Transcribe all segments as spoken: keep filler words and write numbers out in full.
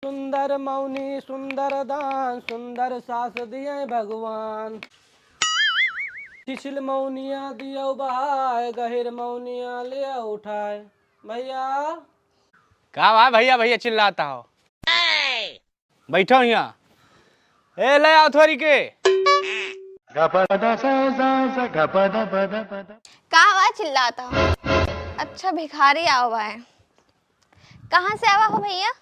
सुंदर मौनी सुंदर दान, सुंदर सास दिए भगवान। छिछिल मौनिया दियो बहाय, गहिर मौनिया लिया उठाय। भैया। का बा भैया, भैया चिल्लाता हो? बैठो हियाँ। ए, ले आओ थोरी के। का बा चिल्लाता हो? अच्छा, भिखारी आवा है। कहाँ से आवा हो भैया?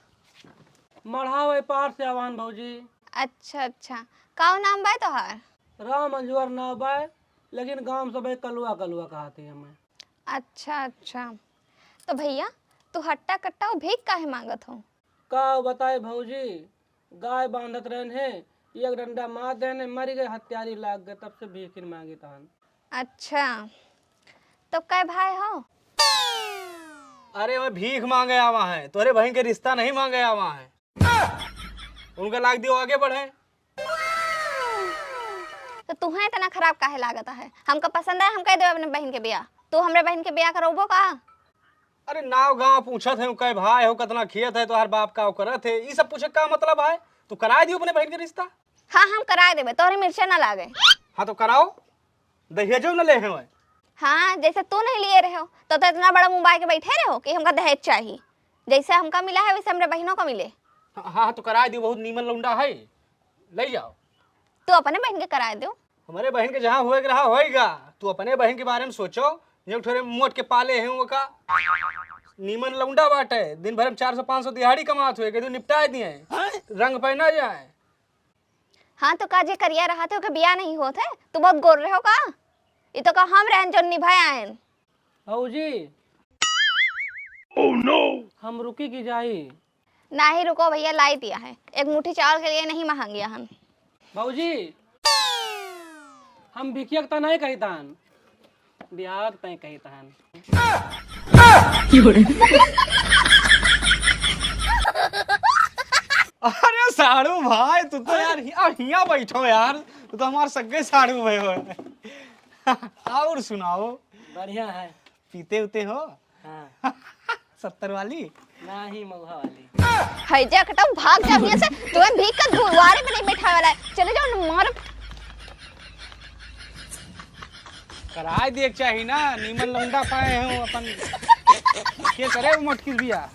मढ़ा वही पार से आवान भौजी। अच्छा, अच्छा। का नाम बा तोहार? राम अंजुअर नाम बा, लेकिन गाँव सब कलुआ कलुआ कहती हमें। अच्छा, अच्छा। तो भैया, तू हट्टा कट्टा वो भीख काहे मांगत हो? का बताए भौजी, गाय बांधत रहन है, एक डंडा मार देने, मर गए, हत्यारी लाग गए, तब से भीख ही मांगी तहन। अच्छा, तो कै भाई हो? अरे, मैं भीख मांगे आवा है, तोरे बहन के रिश्ता नहीं मांगे आवा है। उनका लाग दियो आगे बढ़े। तो तुहें इतना खराब काहे लागत है? हमका पसंद है, हम कह देबे अपने बहन के बियाह। तू हमरे बहन के बियाह करौबो का? अरे नाव गाँव पूछत है, कै भाई हो, कितना खेत है, तोहार बाप का करत है, ई सब पूछे का मतलब है? तू कराए दियो अपने बहन के रिश्ता। हाँ, हम कराए देबे, तोहरे मिर्चा ना लागे। हाँ तो कराओ, दहेजो न ले हैं। हाँ, जैसे तू नहीं लिए रहे हो, तो, तो इतना बड़ा मुंह बाय के बैठे रहे हो कि हमका दहेज चाहिए। जैसे हमका मिला है, वैसे हमरे बहनों को मिले। हाँ, हाँ, तो कराए दियो, बहुत नीमन लौंडा है, ले जाओ। तू अपने बहन के कराए दो। हमारे बहन के जहाँ होए के रहा, होएगा। तू अपने बहन के बारे में सोचो, ये थोड़े मोट के पाले हैं वो का। नीमन लौंडा बाटे, दिन भर में चार सौ पाँच सौ दिहाड़ी कमात हुए, के तू निपटाए दिए, रंग पे ना जाए। हाँ, तो का जे करिया रहत है, ओके बियाह नहीं होत है? तू बहुत गोर रहो का? ई तो का हम रहन जो निभाए आयन। भौजी। Oh no! हम रुकी की जाई? नाही, रुको भैया, लाई दिया है। एक मुट्ठी चावल के लिए नहीं महंगिया हन। भौजी, हम भिखिया के त नहीं कही तहन, बियाह के तय कही तहन। अरे साढ़ू भाई, तू तो यार हि-, आ, हियाँ बैठो यार, तू तो हमार सगे साढ़ू भाई हो। और सुनाओ। बढ़िया है। पीते उते हो? हाँ। सत्तर वाली? नाही, महुआ वाली। है जा कटाऊ, भाग जा हियाँ से, तुम्हें भीख का दुआरे पे नहीं बैठा वाला है। चले जाओ न, मारो। कराए देख चाही ना, नीमन लौंडा पाए हो अपन। के करे वो मटकिस बिया?